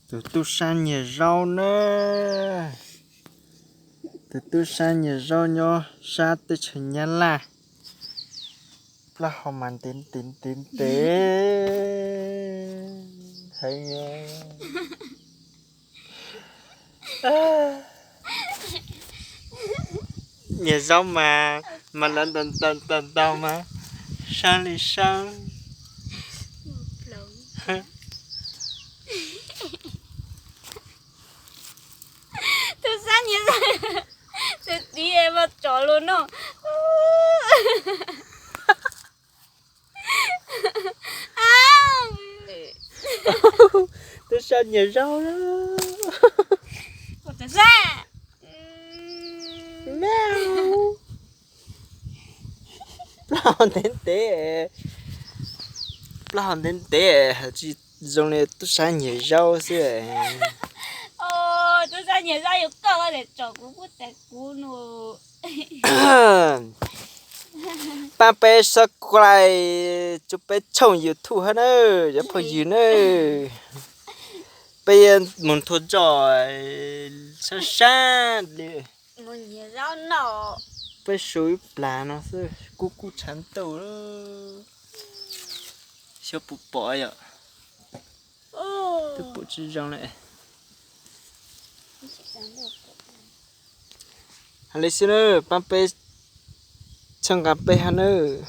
Tus tub sab nyiag zaub na. Tus tub sab nyiag zaub nyob sab teb chaws Nyab Laj. Plaub hau mas ntev ntev ntev ntev heev. Nyiag zaub mas, mas lawv ntaus ntaus ntaus ntaus mas sab li sab. Tus sab nyiag zaub, tus txiv mas tsov lus no. Tub sab nyiag zaub na. Plaub hau ntev ntev, plaub hau ntev ntev tsis zoo li tub sab nyiag zaub xwb. Tub sab nyiag zaub yus koj ko tsom kuv kuj txais kuv nus. Pab peb subscribe rau peb tshooj YouTube hab nawb cov phooj ywg nawb. Peb mus nthua zoj sab sab li. Peb su ib plag no xwb kuj kuj tshav ntuj. Xyov puas pom yom. Twb pom tsis zoo li. Hais li xwb nawb, pab peb txhawb nqa peb hab nawb.